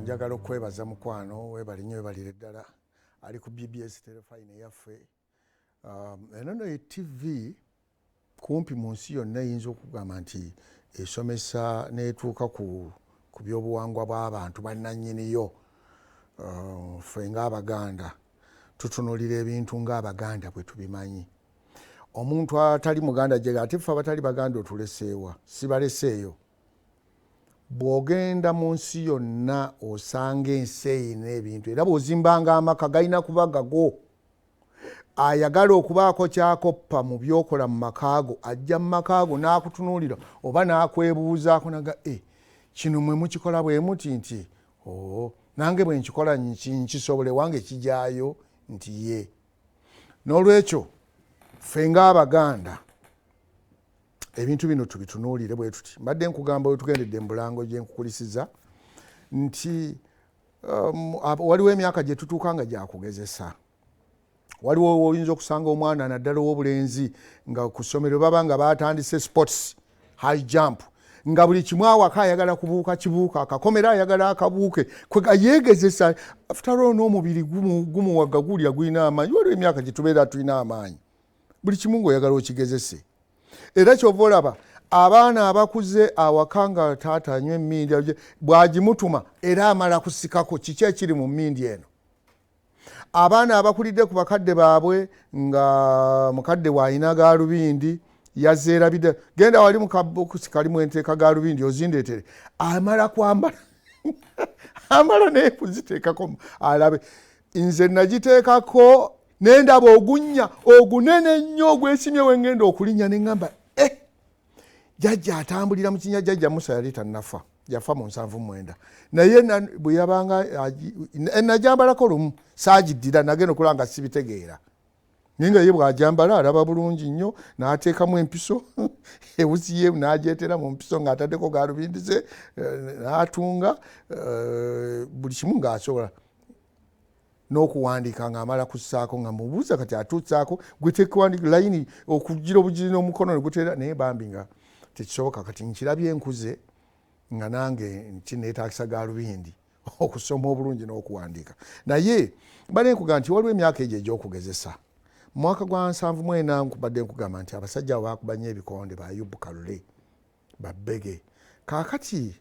Njagala okwebaza mukwano, webale nnyo, webalire ddala ali ku BBS Terefayina eyaffe. Eno no ye TV kumpi mu nsi yonna eyinza okugamba nti esomesa n'etuuka ku byobuwangwa bw'abantu bannannyiniyo. Ffe ng'Abaganda tutunuulira ebintu ng'Abaganda bwe tubimanyi. Omuntu atali Muganda gye ate ffe abatali Baganda otuleseewa? Sibaleseeyo. Bw'ogenda mu nsi yonna osanga ensi eyina ebintu, era bw'ozimbanga amaka galina kuba gago. Ayagala okubaako kyakoppa mu byokola mu makaago ajja mu makaago n'akutunuulira oba n'akwebuuzaako naga, e kino mwe mukikola bwe muti? Nti oo, nange bwe nkikola nkisobole wange kijaayo nti ye. N'olwekyo ffe ng'Abaganda ebintu bino tubitunuulire bwe tuti. Mbadde nkugamba wetugendedde mu bulango gye nkukulisiza nti waliwo emyaka gye tutuuka nga gyakugezesa. Waliwo oyinza okusanga omwana naddala ow'obulenzi nga ku ssomero baba nga batandise sports, high jump, nga buli kimu awaka ayagala kubuuka kibuuka, akakomera ayagala akabuuke, kwega yeegezesa. After all, n'omubiri gumuwaga gulya gulina amaanyi. Waliwo emyaka gye tubeera tulina amaanyi, buli kimu ng'oyagala okigezese. Era kyova olaba abaana abakuze awaka nga taata anywa emmindi, bw'agimutuma era amala kusikako kiki ekiri mu mmindi eno. Abaana abakulidde ku bakadde baabwe nga mukadde waayina gaalubindi yazeerabidde, genda wali mukabokisi kalimu enteeka gaalubindi ozindeetere, amala kwambala amala naye kuziteekako alabe. Nze nagiteekako nendaba ogunnya ogunene ennyo ogwesimye wengenda okulinnya, neŋŋamba eh, jjajja atambulira mu kinya. Jjajja Musa yali tannafa, yafa mu 79, naye bwe yabanga najambalako lumu saagiddira, nagenda okulaba nga sibitegeera, naye nga ye bw'ajambala alaba bulungi nnyo, n'ateekamu empiso ewuzi ye n'agyetera mu mpiso ng'ataddeko galubindi ze n'atunga buli kimu ng'asobola n'okuwandiika ng'amala kussaako nga mubuuza kati atuusaako gwe tekuwandiika layini okugira obugiri n'omukono ne guteera, naye bambi nga tekisoboka. Kati nkirabye nkuze nga nange kineetaagisa galubindi okusoma obulungi n'okuwandiika, naye mbadde nkugamba nti waliwo emyaka egyo egy'okugezesa. Mu mwaka gwa 74 nkubadde nkugamba nti abasajja abo bakuba nnyo ebikonde, ba Ayubu Kalule, babbege. Kaakati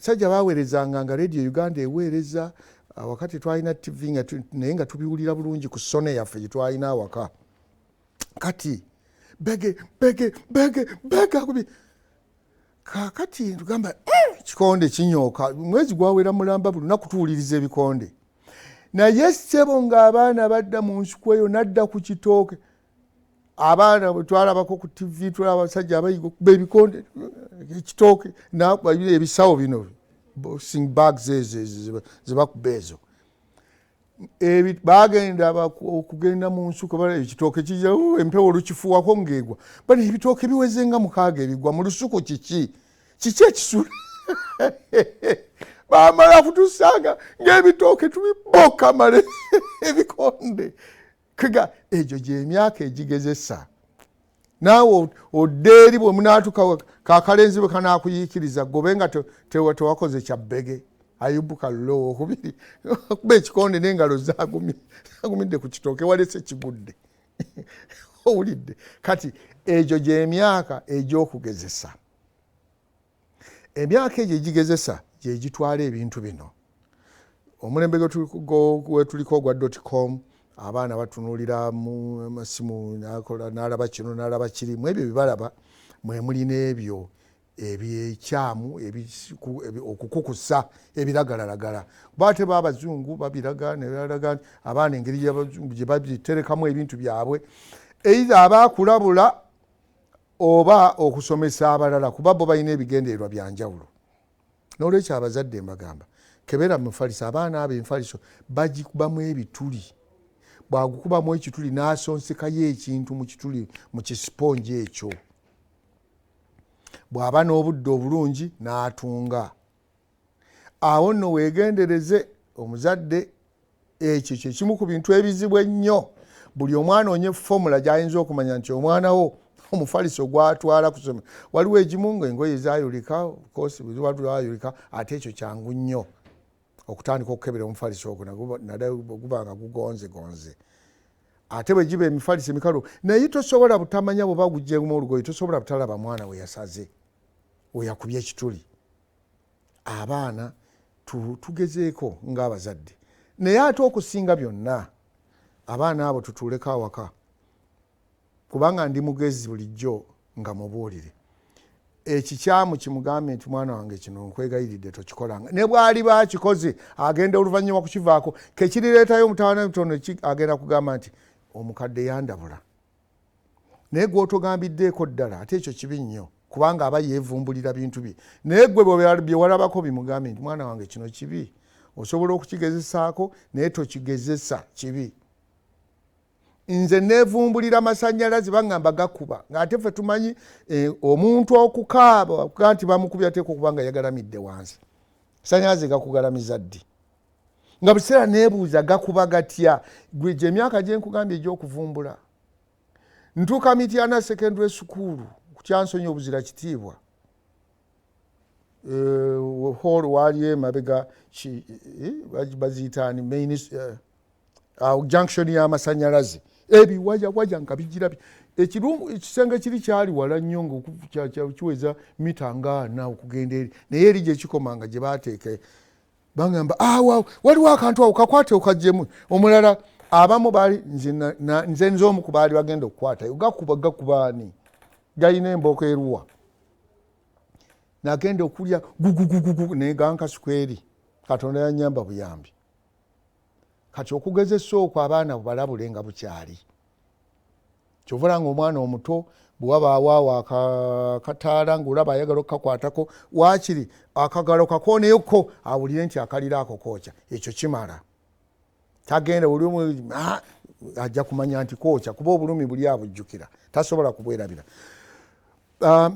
sajja baweerezanga nga Radio Uganda eweereza awaka, twalina TV nga naye nga tubiwulira bulungi ku Sony yaffe gye twalina awaka. Kati bege bege bege bege akubi, kaakati tugamba kikonde kinyooka, mwezi gwawera mulamba, buli lunaku tuwuliriza ebikonde. Naye ssebo ng'abaana badda mu nsuku eyo nadda ku kitooke, abaana bwe twalabako ku TV tulaba abasajja abayiga okuba ebikonde ekitooke ebisawo bino boxing bags ezo zebakuba ezo. Bagenda okugenda mu nsuku, ekitooke kijja empewo olukifuwako ng'egwa. Bano ebitooke biweze nga 6 ebigwa mu lusuku, kiki kiki ekisula? Bamala kutusanga ng'ebitooke tubiboka male ebikonde. Kega egyo gyemyaka egigezesa. Naawe odde eri bwe munaatuka kakalenzi bwe kanaakuyiikiriza gobe nga tewakoze kyabbege Ayubu Kalule owokubiri okuba ekikonde n'engalo zagumidde ku kitooke walese kigudde, owulidde? Kati egyo gyemyaka egy'okugezesa. Emyaka egyo egigezesa gyegitwala ebintu bino. Omulembe gwetuliko ogwa dot com, abaana batunuulira mu masimu, n'alaba kino n'alaba kiri. Mu ebyo byebalaba mwe mulina ebyo ebyekyamu, okukukusa ebiragalalagala, kuba ate babazungu babiraga nebalaga abaana engeri gye babiterekamu ebintu byabwe, either abakulabula oba okusomesa abalala, kuba bo balina ebigendererwa byanjawulo. Nolwekyo abazadde mbagamba, kebera mufaliso. Abaana abo enfaliso bagikubamu ebituli, bwagukubamu ekituli n'asonsekayo ekintu mu kituli mu kisipongi ekyo, bw'aba n'obudde obulungi n'atunga. Awo nno weegendereze omuzadde, ekyo kyekimu ku bintu ebizibu ennyo. Buli omwana onye formula gy'ayinza okumanya nti omwana wo omufaliso gwatwala kusoma. Waliwo egimu nga engoye zayulika, kosi zayulika, ate ekyo kyangu nnyo. Okutandika okukebera omufaliso ogwo naddala guba nga gugonzegonze, ate bwe giba emifaliso emikalu, naye tosobola butamanya bweba guggyemu olugoye, tosobola butalaba mwana we yasaze, we yakubye ekituli. Abaana tugezeeko ng'abazadde, naye ate okusinga byonna abaana abo tutuuleko awaka, kubanga ndi mugezi bulijjo nga mubuulire ekikyamu, kimugambe nti, "Mwana wange, kino nkwegayiridde tokikolanga." Ne bw'aliba akikoze, agenda oluvannyuma kukivaako kekirireetayo omutawaana mutono, agenda kugamba nti, "Omukadde yandabula." Naye gw'otogambiddeeko ddala, ate ekyo kibi nnyo, kubanga aba yeevumbulira bintu bye. Naye gwe bye walabako bimugambe nti, "Mwana wange, kino kibi, osobola okukigezesaako, naye tokigezesa, kibi." Nze neevumbulira masanyalaze, baŋŋamba gakuba, ng'ate ffe tumanyi omuntu okukaaba okugaa nti bamukubye ateeka okuba nga yagalamidde wansi. Sanyalaze gakugalamiza ddi? Nga buseera neebuuza gakuba gatya. Gwe gye emyaka gye nkugambye egy'okuvumbula, ntuuka Mityana Secondary School, kutyansonyi obuzira kitiibwa, hall waali emabega, baziyitaani, main awo junction y'amasanyalaze, ebiwayawaya nga bigira ekisenge kiri kyali wala nnyo, nga kiweza mita nga 40 okugenda eri, naye eri gyekikoma nga gye bateeka, bagamba awo waliwo akantu awo, kakwate okajjemu. Omulala abamu baali, nze nze omu ku baali bagenda okukwatayo. Gakuba, gakubaani? Galina embooko eruwa? Nagenda okulya gugugugugu, naye gankasuku eri. Katonda yanyamba buyambi. Kati okugezesa okwo abaana balabule nga bukyali. Kyova nga omwana omuto bwewabaawo awo akataala ngaolaba ayagala okukakwatako, waakiri akagalo kakooneyoko awulire nti akalira ako kookya. Ekyo kimala, tagenda buli ajja kumanya nti kookya, kuba obulumi buli abujjukira, tasobola kubwerabira.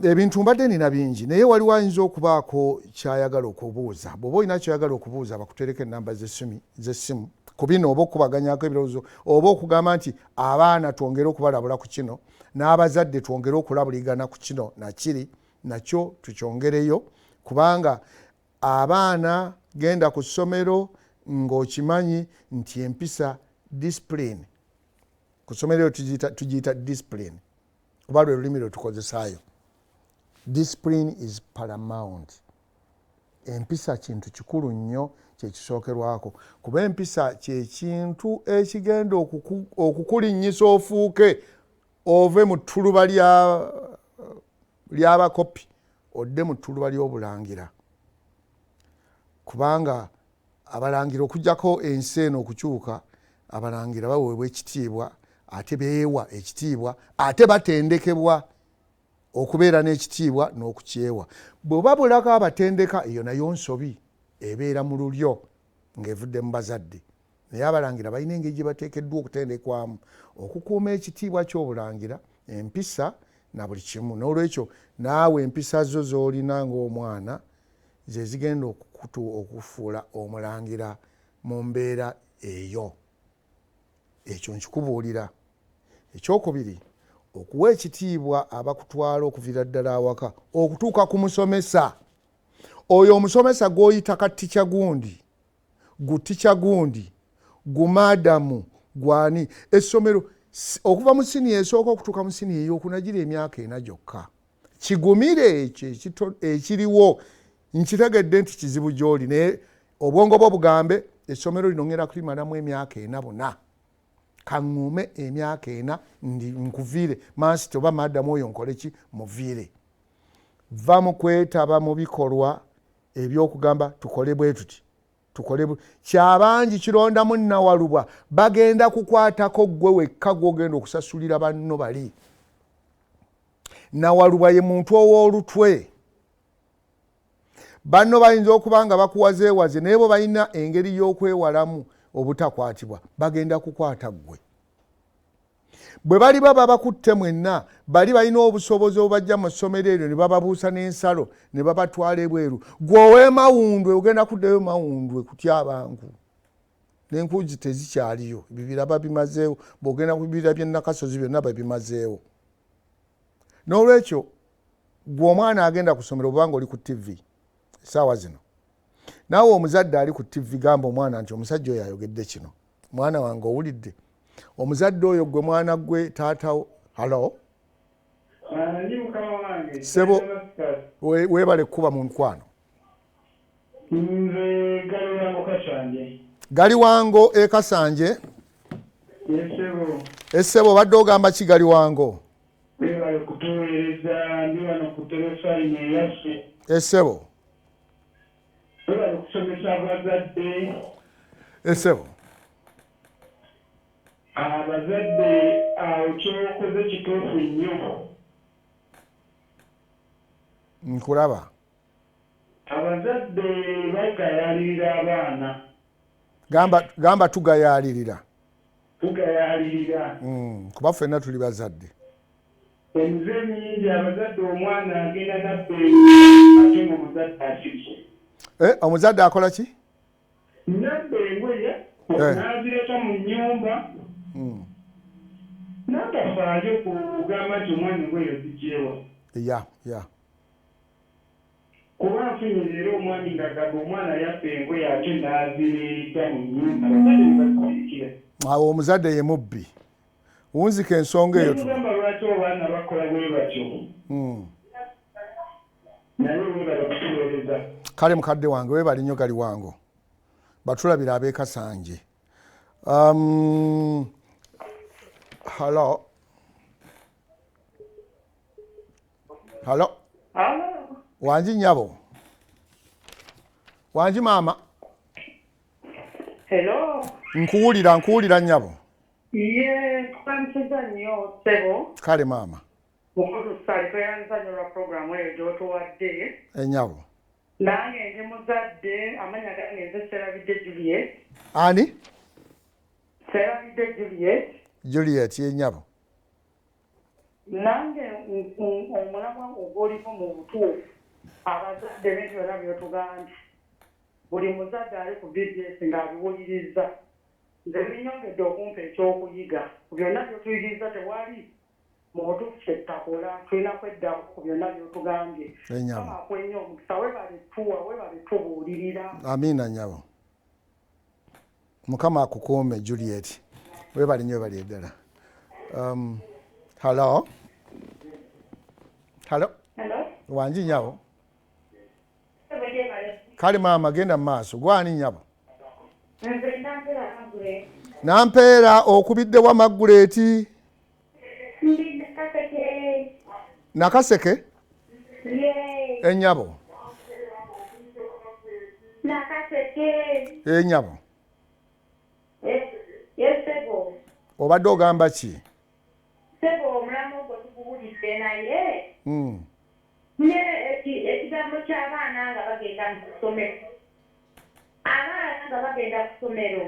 Ebintu mbadde nina bingi, naye waliwo ayinza okubaako kyayagala okubuuza. Bw'oba olina kyoyagala okubuuza, bakutereko enamba z'essimu ku bino, oba okubaganyako ebirowoozo, oba okugamba nti abaana twongere okubalabula ku kino, n'abazadde twongere okulabuligana ku kino nakiri, nakyo tukyongereyo. Kubanga abaana, genda ku ssomero ng'okimanyi nti empisa, discipline, ku ssomero tugiyita discipline, kuba lwe lulimi lwe tukozesaayo. Discipline is paramount. Empisa kintu kikulu nnyo, kyekisookerwako, kuba empisa kyekintu ekigenda okukulinnyisa ofuuke ove mu ttuluba ly'abakopi odde mu ttuluba ly'obulangira. Kubanga abalangira, okugjako ensi eno okukyuka, abalangira baweebwa ekitiibwa, ate beewa ekitiibwa, ate batendekebwa okubeera n'ekitiibwa n'okukyewa. Bwe babulako abatendeka, eyo nayo nsobi ebeera mu lulyo ng'evudde mu bazadde. Naye abalangira balina engeri gye bateekeddwa okutendekwamu okukuuma ekitiibwa ky'obulangira, empisa na buli kimu. N'olwekyo naawe empisa zo z'olina ng'omwana ze zigenda okufuula omulangira mu mbeera eyo. Ekyo nkikubuulira. Ekyokubiri, okuwa ekitiibwa abakutwala okuviira ddala awaka okutuuka ku musomesa. Oyo omusomesa gw'oyita katica gundi, gutica gundi, gumaadamu gwani, essomero okuva mu siniya esooka okutuuka mu siniya eyokunagira emyaka 4 gyokka. Kigumire ekyo ekiriwo. Nkitegedde nti kizibu gy'oli, naye obwongo bwo bugambe, essomero lino ngenda kulimalamu emyaka 4 buna, kaŋŋume emyaka 4 ndi nkuviire mansiti oba madamu oyo, nkole ki? Muviire. Va mu kwetaba mu bikolwa ebyokugamba tukole bwe tuti, tukole kyabangi kirondamu nawalubwa, bagenda kukwatako ggwe wekka gwogenda okusasulira banno bali. Nawalubwa ye muntu ow'olutwe. Banno bayinza okuba nga bakuwazeewaze, naye bo balina engeri y'okwewalamu obutakwatibwa. Bagenda kukwata ggwe. Bwe baliba babakutte mwenna, bali balina obusobozi obubajja mu ssomero eryo ne bababuusa n'ensalo ne babatwala ebweru. Gwe ow'emawundwe ogenda kuddayo mawundwe kutya abantu n'enkuuzi tezikyaliyo, ebibira babimazeewo. Bw'ogenda ku bibira by'ennakasozi byonna babimazeewo. N'olwekyo gwe omwana agenda ku ssomero, obanga oli ku TV essaawa zino, Naawe omuzadde ali ku TV, gamba omwana nti omusajja oyo ayogedde kino. Mwana wange, owulidde omuzadde oyo? Gwe mwana gwe taatawo. Hallo? Ndi mukama wange. Ssebo. Weebale kuba mu nkwano. Nze Galiwango Kasanje. Galiwango e Kasanje. Yesebo. Essebo, obadde ogamba ki, Galiwango? Webale kutuweereza, ndi wano ku terefayini eyaffe. Essebo. Webale kusomesa abazadde. Essebo. Abazadde awo kyokoze kituufu nnyo. Nkulaba. Abazadde bagayaalirira abaana. Gamba tugayaalirira. Tugayaalirira. Kuba ffenna tuli bazadde. Emize mingi abazadde, omwana agenda nabba ate nga omuzadde asirike. Eh, omuzadde akola ki? Nabba engoye n'azireeta mu nnyumba n'atafaayo kugamba nti omwana engoye ozigyewa. Ya. Kuba nfunye leero omwami ng'agamba omwana yabba engoye ate n'azireeta mu nnyumba, abazadde ne basirikira. Awo omuzadde ye mubbi. Wunzika ensonga eyo. Nemugamba lwaki abaana bakola bwe batyo. Naye webale kutuweereza. Kale mukadde wange, weebale nnyo Galiwango. Batulabira ab'e Kasanje. Hallo, hallo? Alo. Wangi nnyabo, wangi maama. Hello. Nkuwulira, nkuwulira nnyabo. Ye, tukwanisiza nnyo ssebo. Kale maama. Mukulu Ssali, tweyanza nnyo lwa puroguramu eyo gy'otuwadde. Ennyabo. Nange ndi muzadde, amannya gange nze Serabidde Juliet. Ani? Serabidde Juliet. Juliet, yennyabo. Nange omulamwa ogw'oliko mu butuufu, abazadde ebintu byonna by'otugambye, buli muzadde ali ku BBS ng'abiwuliriza, nze binyongedde okumpa ekyokuyiga. Ku byonna by'otuyigiriza tewali mu butuufu kyetakola, tulina kweddako ku byonna by'otugambye. Ennyabo. Mukama akuwe omukisa, webale tuwa, webale tubuulirira. Amiina nnyabo, Mukama akukuume Juliet, webale nnyo, webale eddala. Hallo, hallo? Hello? Wangi nnyabo. Kale maama, genda mu maaso. Gwani nnyabo? Nze Nampeera Margaret. Nampeera, okubidde wa Maguleeti? Ndi Nakaseke. Nakaseke? Ye. Ennyabo. Nakaseke. Ennyabo. Yes, sebo. Obadde ogamba ki? Sebo, omulamu ogwo tuguwulidde naye ne ekigambo ky'abaana nga bagenda mu ssomero. Abaana nga bagenda ku ssomero.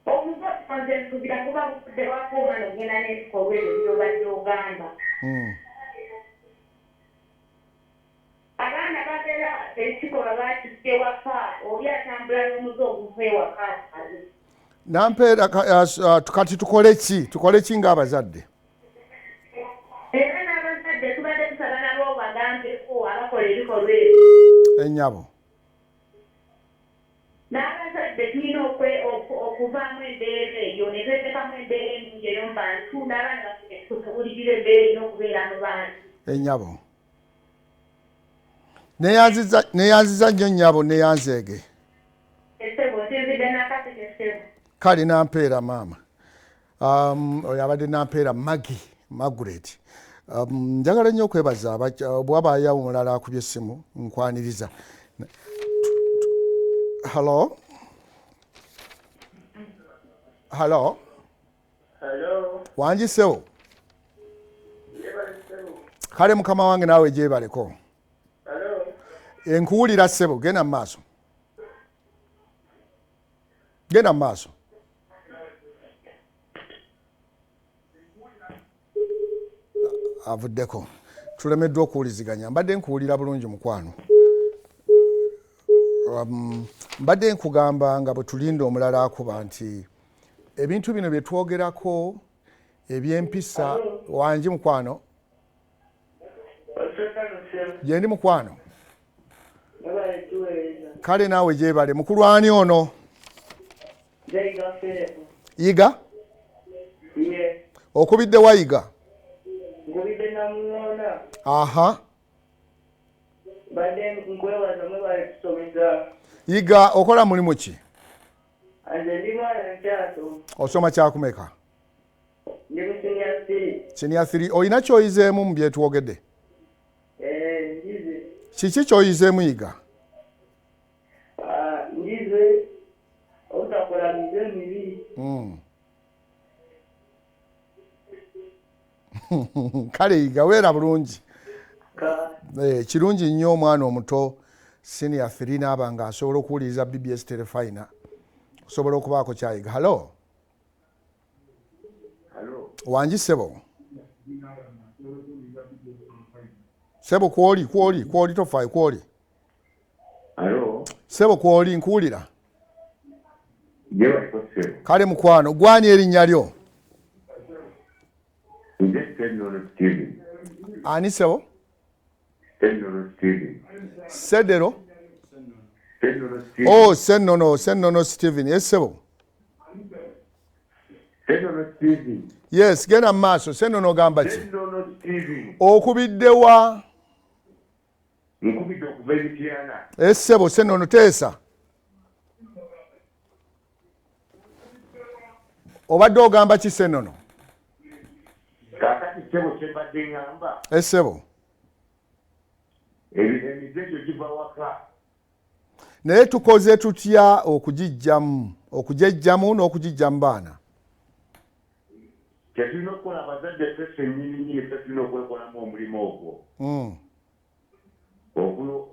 Omugogo nze nsuubira kuba buvudde waka, omwana ogenda n'ebikolwa ebyo by'obadde ogamba. Abaana babeera ekikolwa bakijja waka, oli atambula n'omuze oguva ewaka. Nampeera, kati tukole ki? Tukole ki ng'abazadde? Era n'abazadde tubadde tusaba nabo bagambeko abakola ebikolwa ebyo. Ennyabo. N'abazadde tulina okuvaamu embeera eyo ne tweteekamu embeera ennungi eyo mu bantu, n'abaana baffe tubuulirira embeera erina okubeera mu bantu. Ennyabo, neyanziza nnyo nnyabo, neyanzeege. Essebo, nsinzidde Nakaseke, ssebo. Kale Nampeera maama. Oyo abadde Nampeera Magi Margaret. Njagala nnyo okwebaza bwabaayo omulala akubye essimu, nkwaniriza. Hallo, hallo? Hello. Wangi ssebo. Yebale ssebo. Kale mukama wange, naawe gyebaleko. Hello. Enkuwulira ssebo, genda mu maaso, genda mu maaso. Avuddeko, tulemeddwa okuwuliziganya. Mbadde nkuwulira bulungi mukwano. Mbadde nkugamba nga bwe tulinda omulala akuba nti ebintu bino bye twogerako ebyempisa. Wangi mukwano. Gyendi mukwano. Webale tuweereza. Kale naawe gyebale. Mukulu ani ono? Nze Philip. Yiga? Ye. Okubidde wa Yiga? Nkubidde Namungoona. Aha. Mbadde nkwebaza mwebale tusomesa. Yiga okola mulimu ki? Nze ndi mwana nkyasoma. Osoma kyakumeka? Ndi mu senior 3. Senior 3. Olina ky'oyizeemu mu byetwogedde? Njize. Kiki ky'oyizeemu Yiga? Njize obutakola mize mibi. Kale Yiga weera bulungi. Kirungi nnyo omwana omuto senior 3 n'aba nga asobola okuwuliriza BBS Terefayina, osobola okubaako kyayiga. Hallo? Wangi ssebo? Ssebo kwoli kwoli kwoli tofaayo kwoli. Hallo? Ssebo kwoli nkuwulira. Kale mukwano, gwani erinnya lyo? Nze Ssennono Steven. Ani ssebo? Ssennono Steven. Sedero? Ssennono Steven. Oh, Ssennono, Ssennono Steven. Yes ssebo. Ssennono Steven. Yes, genda mu maaso. Ssennono ogamba ki? Ssennono Steven. Okubidde wa? Nkubidde okuva e Mityana. Yes ssebo, Ssennono teesa. Obadde ogamba ki Ssennono? Kaakati ssebo kye mbadde ŋŋamba. Yes ssebo. Emize egyo giva waka. Naye tukoze tutya okugiggyamu, okugyejjamu n'okugiggya mu baana? Tetulina okukola abazadde ffe ffennyini nnyini, ffe tulina okwekolamu omulimu ogwo.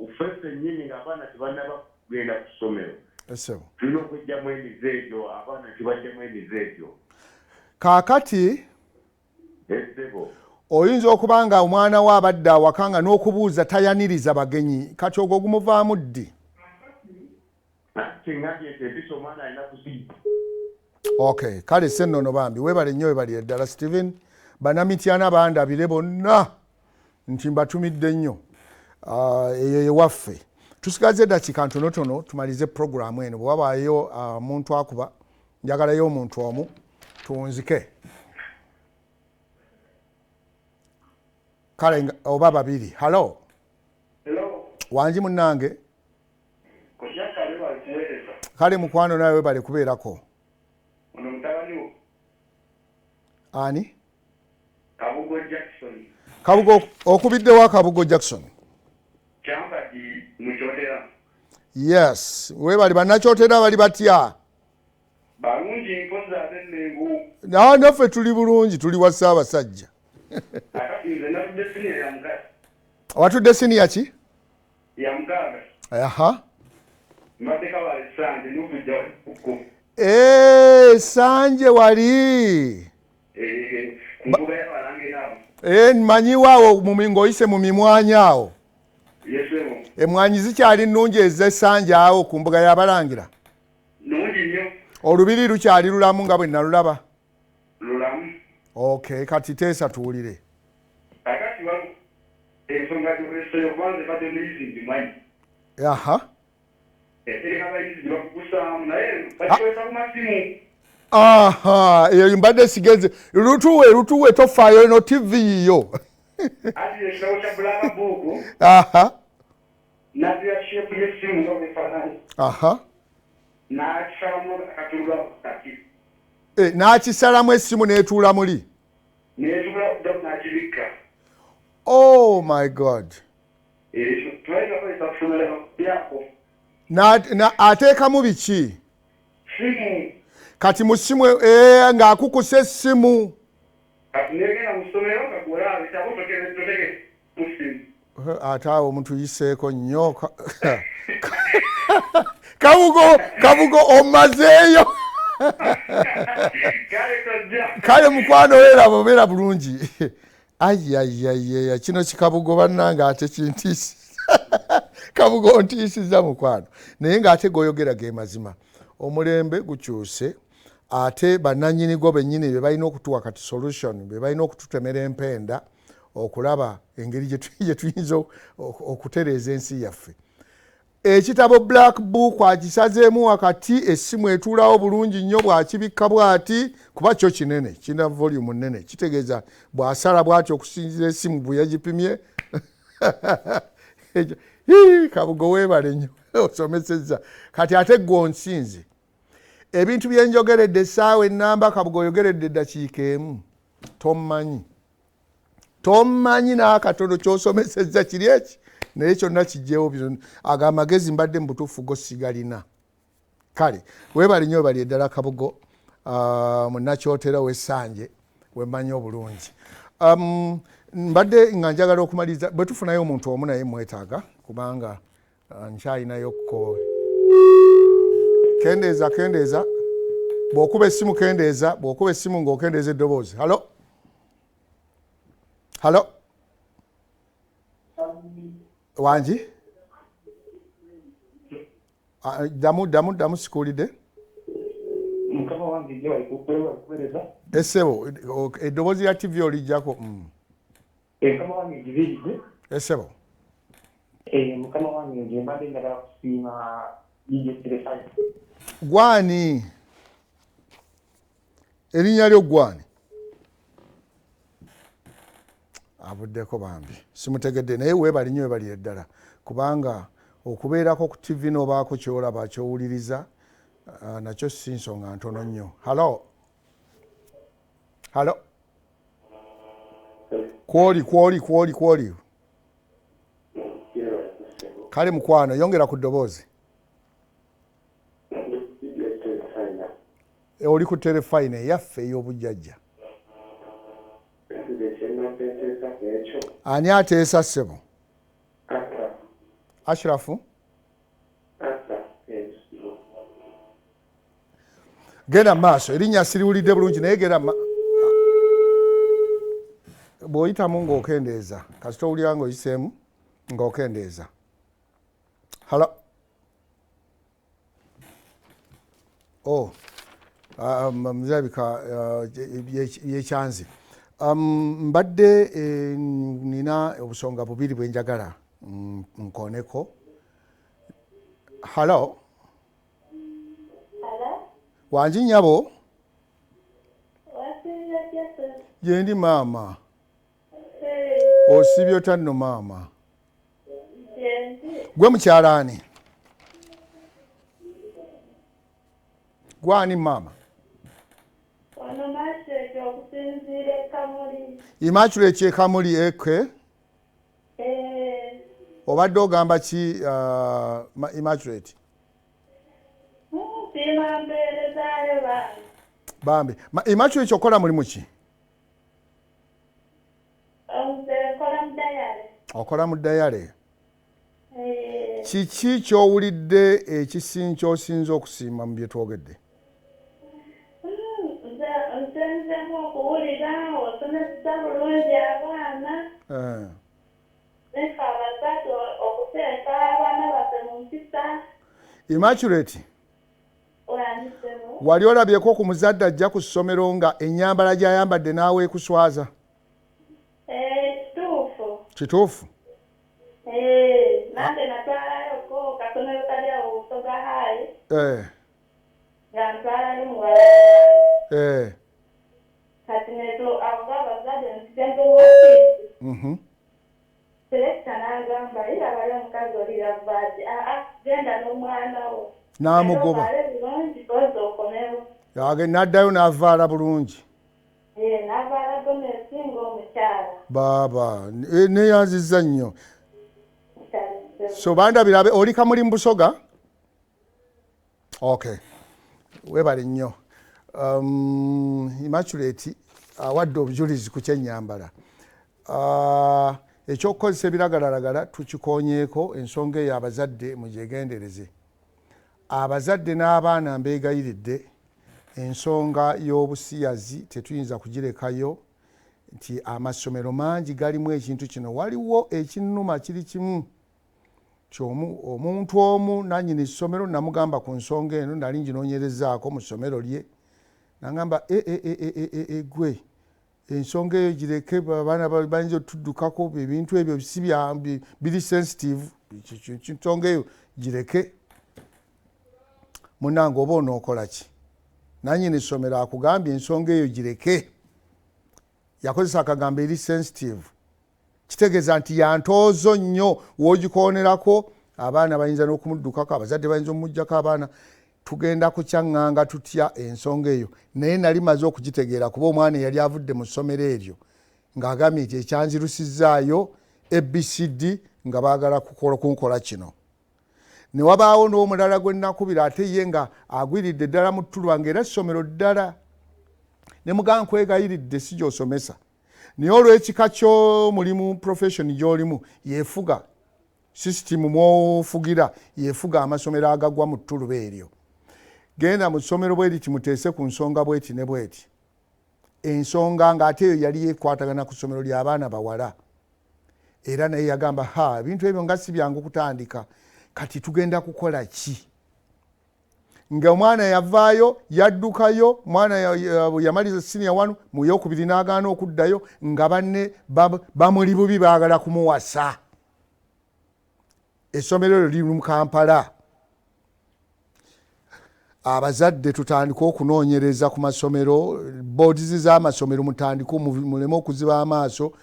Ffe ffennyini ng'abaana tebannaba kugenda ku ssomero. Tulina okwejjamu emize egyo, abaana tibajjamu emize egyo. Kaakati oyinza okuba nga omwana we abadde awaka nga n'okubuuza tayaniriza bagenyi, kati ogwo gumuvaamu ddi? Okay, kale Ssennono bambi weebale nnyo, weebalire ddala Steven. Bannamityana bandabire bonna nti mbatumidde nnyo. Eyo yewaffe. Tusigaze eddakiika ntonotono tumalize puroguraamu eno. Bwe wabaayo omuntu akuba, njagalayo omuntu omu tuwunzike. Kale oba babiri. Hallo? Wangi munnange? Kale mukwano nawe webale kubeerako. Ono mutabani wo. Ani? Kabugo Jackson. Kabugo, okubiddewo Kabugo Jackson? Kyambadde mu Kyotera. Yes, webale bannakyotera bali batya? Balungi mpozi ab'Emmengo. Naffe tuli bulungi, tuli wa Ssaabasajja. Nze natudde siniya ya mukaaga. Watudde siniya ki? Ya mukaaga. Aha. Mbadde Kabale Ssanje n'okujja kukko. Ssanje wali. Ku mbuga y'Abalangira awo. Mmanyiwo awo ng'oyise mu mimwanyi awo. Yes, ssebo. Emwanyi zikyali nnungi ez'Essanje awo ku mbuga y'Abalangira? Nnungi nnyo. Olubiri lukyali lulamu nga bwe nalulaba? Lulamu. Okay, kati teesa tuwulire. Kakati waliwo ensonga gy'oleseeyo kuba nze mbadde muyizi ngimanyi. Aha. Erina abayizi gye bakugusaamu naye bagikozesa ku masimu. Aha, eyo mbadde sigenze. Lutuwe tofaayo eno TV yiyo. Ati ekitabo kya Black Book. Aha. N'addira shape y'essimu nga bw'efaanana. Aha. N'akisalamu akatuula kati. N'akisalamu essimu n'etuula muli. N'etuula kuddamu n'akibikka. Oh my God. Ateekamu biki? Simu. Kati mu simu ng'akukusa essimu. Kati negenda mu ssomero nga gw'olaba bitabo toteke mu simu. Ate awo omuntu yiseeko nnyo. Kabugo omazeeyo. Kale mukwano obeera bulungi. Ayayayaya kino kikabugo bannange ate kintiisi. Kabugo ntiisiza mukwano. Naye ng'ate g'oyogera ge mazima. Omulembe gukyuse ate bannannyini gwo bennyini be balina okutuwa kati solution, be balina okututemera empenda okulaba engeri gye tuyinza okutereeza ensi yaffe. Ekitabo Black Book akisazeemu wakati, essimu etuulawo bulungi nnyo bw'akibikka bw'ati, kuba kyo kinene, kirina volume nnene, kitegeeza bw'asala bw'ati okusinziira essimu bwe yagipimye. Kabugo weebale nnyo osomesezza. Kati ate ggwe onsinze ebintu bye njogeredde essaawa ennamba. Kabugo oyogeredde eddakiika emu, tommanyi, tommanyi n'akatono. Ky'osomesezza kiri eki, naye kyonna kijjewo bino. Ago amagezi mbadde mu butuufu go sigalina. Kale weebale nnyo, webali eddala Kabugo, munnakyotera w'Essanje wemmanyi obulungi. Mbadde nga njagala okumaliriza bwe tufunayo omuntu omu, naye mwetaaga kubanga nkyayinayokko. Kendeeza, kendeeza bw'okuba essimu, kendeeza bw'okuba essimu ng'okendeeza eddoboozi. Halo, halo, wangi? Ddamu, ddamu, ddamu, sikuwulidde. Mukama wange, nje walikuweereza. Essebo, eddoboozi lya TV olijjako. Mukama wange, njibiridde. Essebo. Mukama wange, nje mbadde njagala kusiima DJ Terefayina. Gwani erinnya lyo? Gwani avuddeko bambi, simutegedde, naye weebali nnyo, weebalire ddala, kubanga okubeerako ku TV n'obaako kyolaba, kyowuliriza, nakyo si nsonga ntono nnyo. Halo, halo, kwoli, kwoli, kwoli, kwoli. Kale mukwano, yongera ku ddoboozi. Oli ku Terefayina eyaffe ey'obujjajja. Ani ateesa, ssebo? Ashirafu, genda mu maaso. Erinnya siriwulidde bulungi, naye genda bw'oyitamu ng'okendeeza, kasita owulira ng'oyiseemu ng'okendeeza. Halo, oh, kirabika yekyanze. Mbadde nina obusonga bubiri bwe njagala nkoneko. Halo? Halo? Wangi nnyabo? Wasinze Jesse. Gyendi maama. Hey, Osibye otya nno maama? Gyendi. Gwe mukyalaani gwani maama? Ono Masheke okusinziira e Kamuli. Immaculate ekamuli eke? Eh, Obadde ogamba ki, Immaculate? Nsiima mpeerezaayo bange. Bambi. Immaculate, okola mulimu ki? Nze nkola mu dairy. Okola mu dairy. Eh, Kiki ky'owulidde kyosinza okusiima mu bye twogedde? Nze nsinzemu okuwulira osomesa bulungi abaana. Nefe abazadde okuteeka abaana baffe mu mpisa. Immaculate, Olandisemu. wali olabyeko ku muzadde ajja ku ssomero nga ennyambala gy'ayambadde naawe ekuswaza? Eh, kituufu. Kituufu? Eh, nange natwalayoko kasomero kali awo Busoga High nga ntwalayo muwala wange. Kati netu abo abazadde netugenda mu ofiisi, selector n'agamba, "Irabayo omukazi oli yavaaki." "Aa, genda n'omwana wo." N'amugoba. Ovaale bulungi koza okomewo. N'addayo n'avaala bulungi. Eh, n'avaala gomesi ng'omukyala. Baaba, neyanzizza nnyo. Kyalisewo. So bandabira oli Kamuli mu Busoga. Okay, webale nnyo. Immaculate awadde obujulizi ku kyennyambala. Ekyokukozesa ebiragalalagala tukikonyeeko. Ensonga eyo abazadde mugyegendereze, abazadde n'abaana mbeegayiridde. Ensonga y'obusiyazi tetuyinza kugirekayo nti amasomero mangi galimu ekintu kino. Waliwo ekinnuma kiri kimu, ti omuntu omu nanyini ssomero namugamba ku nsonga eno, nali nginoonyerezaako mu ssomero lye, nagamba, "E, e, e, e, e, e, e, gwe ensonga eyo gireke, abaana bayinza otuddukako, ebintu ebyo si biri sensitive, nsonga eyo." Gireke. Munnange, oba onookola ki? Nanyini ssomero akugambye ensonga eyo gireke. Yakozesa akagambo eri sensitive, kitegeeza nti yantoozo nnyo. Wogikoonerako abaana bayinza n'okumuddukako, abazadde bayinza omumugjako abaana. Tugenda kukyaŋŋanga tutya ensonga eyo? Naye nali maze okugitegeera, kuba omwana eyali avudde mu ssomero eryo ng'agambye nti ekyanzirusizaayo ABCD, nga baagala kunkola kino. Ne wabaawo n'omulala gwe nnakubira, ate ye nga agwiridde ddala mu ttulwa, nga era essomero ddala ne mugamba, nkwegayiridde, si gy'osomesa, naye olw'ekika ky'omulimu, profession gy'olimu yeefuga sisitimu mwofugira, yefuga amasomero agagwa mu ttuluba eryo. Genda mu ssomero bweriti, muteese ku nsonga bweti ne bweti. Ensonga ng'ate eyo yali yekwatagana ku ssomero ly'abaana bawala. Era naye yagamba, ha, ebintu ebyo nga si byangu kutandika, kati tugenda kukola ki? Nga omwana yavaayo, yaddukayo. Omwana yamaliza senior one, mu yokubiri n'agaana okuddayo, nga banne bamuli bubi, baagala kumuwasa. Essomero eryo liri mu Kampala. Abazadde, tutandike okunoonyereza ku masomero, boards z'amasomero. Mutandike, muleme okuziba amaaso.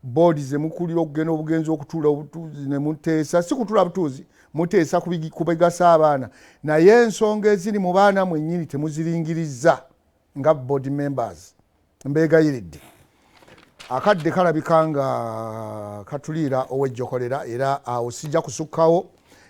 Board zemukulira okugenda obugenzi okutuula obutuuzi ne muteesa, si kutuula butuuzi, muteesa ku bigasa abaana, naye ensonga eziri mu baana mwennyini temuziringiriza nga board members. Mbeegayiridde, akadde kalabika nga katuliira owejjokolera, era awo sijja kusukkawo.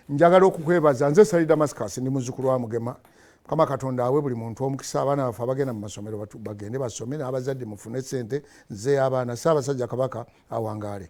Njagala okukwebaza. Nze Sali Damascus, ndi muzzukulu wa Mugema. Mukama Katonda awe buli muntu omukisa. Abaana baffe abagenda mu masomero bagende basome, n'abazadde mufune sente nze abaana. Ssaabasajja Kabaka awangaale.